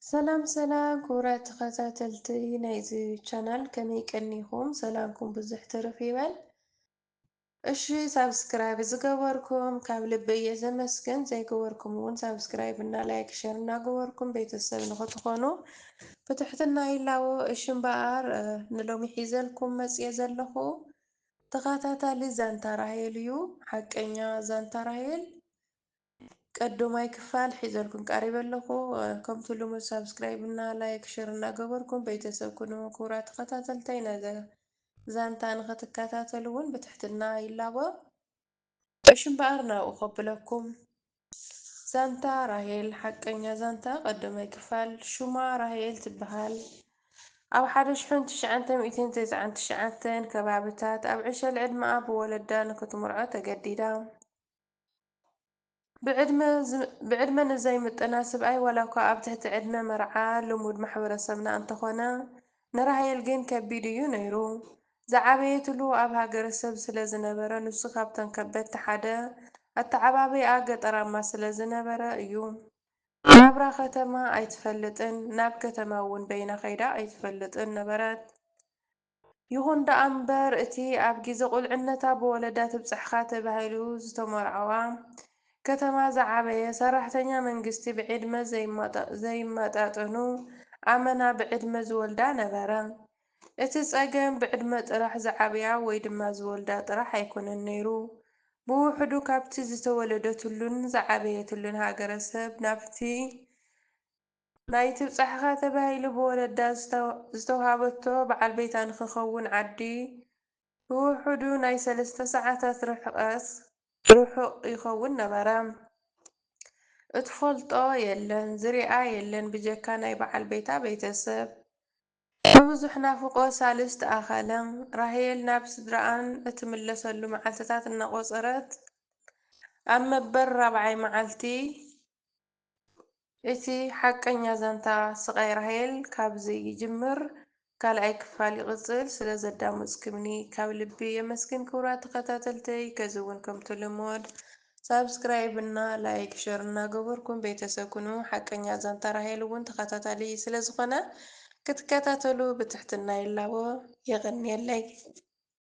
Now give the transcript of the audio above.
ሰላም ሰላም ክቡራት ተኸታተልቲ ናይዚ ቻናል፣ ከመይ ቀኒኹም? ሰላምኩም ብዙሕ ትርፍ ይበል። እሺ፣ ሳብስክራይብ ዝገበርኩም ካብ ልቢ እየ ዘመስግን። ዘይገበርኩም እውን ሳብስክራይብ እና ላይክ ሸር እናገበርኩም ቤተሰብ ንኽትኾኑ ብትሕትና ይላቦ። እሺ እምበኣር፣ እ፣ ንሎሚ ሒዘልኩም መፅየ ዘለኹ ተኸታታሊ ዛንታ ራሄል እዩ። ሓቀኛ ዛንታ ራሄል ቀዳማይ ክፋል ሒዘልኩም ቀሪበ ኣለኹ። እ፣ ከምቲ ልሙድ ሳብስክራይብ እና ላይክ ሸር እናገበርኩም ቤተሰብ ኩኑ። ክቡራት ተኸታተልተይ፣ ነዚ ዛንታ ንኽትከታተሉ እውን ብትሕትና ይላቦ። እሺ እምበኣር ናብኡ ከብለኩም። ዛንታ ራሄል፣ ሓቀኛ ዛንታ ቀዳማይ ክፋል። ሹማ ራሄል ትበሃል። ኣብ ሓደ ሽሕን ትሽዓተ ሚእትን ተስዓን ትሽዓተን ከባብታት ኣብ ዕሸል ዕድመኣ ብወለዳ ንክትምርዖ ተገዲዳ። ብዕድመ ዝ-፣ ብዕድመ ንዘይምጠና ስብኣይ ዋላ እኳ ኣብ ትሕቲ ዕድመ መርዓ ልሙድ ማሕበረሰብና እንተኾነ፣ ንራሄል ግን ከቢድ እዩ ነይሩ። ዝዓበየትሉ ኣብ ሃገረሰብ ስለ ዝነበረ፣ ንሱ ካብተን ከበድቲ ሓደ ኣተዓባብይኣ ገጠራማ ስለ ዝነበረ እዩ። ናብራ ከተማ ኣይትፈልጥን፣ ናብ ከተማ እውን በይና ከይዳ ኣይትፈልጥን ነበረት። ይኹን ደኣ እምበር፣ እቲ ኣብ ግዜ ቁልዕነታ ብወለዳ ትብጻሕኻ ተባሂሉ ዝተመርዓዋ፣ ከተማ ዝዓበየ ሰራሕተኛ መንግስቲ ብዕድመ ዘይማጣ-፣ ዘይመጣጠኑ ኣመና ብዕድመ ዝወልዳ ነበረ። እቲ ጸገም ብዕድመ ጥራሕ ዝዓብያ ወይ ድማ ዝወልዳ ጥራሕ ኣይኮነን ነይሩ። ብውሕዱ ካብቲ ዝተወለደትሉን ዝዓበየትሉን ሃገረሰብ ናብቲ ናይ ትብጻሕኻ ተባሂሉ ብወለዳ ዝተ-፣ ዝተውሃበቶ በዓል ቤታ ንኽኸውን ዓዲ ብውሕዱ ናይ ሰለስተ ሰዓታት ርሕቐት ርሑቕ ይኸውን ነበረ። እትፈልጦ የለን፣ ዝሪኣ የለን ብጀካ ናይ በዓል ቤታ ቤተሰብ። ብብዙሕ ናፍቖት ሳልስቲ ኣኸለ። ራሄል ናብ ስድራኣን እትምለሰሉ መዓልትታት እናቖጸረት፣ ኣብ መበል ራብዓይ መዓልቲ፣ እቲ ሓቀኛ ዛንታ ስቓይ ራሄል ካብዚ ይጅምር፣ ካልኣይ ክፋል ይቕጽል። ስለ ዘዳመጽኩምኒ ካብ ልቢ የመስግን ክቡራት ተኸታተልተይ። ከዚ እውን ከምቲ ልሙድ ሳብስክራይብ እና ላይክ ሸር እናገበርኩም ቤተሰብ ኩኑ። ሓቀኛ ዛንታ ራሄል እውን ተኸታታሊ ስለ ዝኾነ ክትከታተሉ ብትሕትና ይላቦ። የቐንየለይ።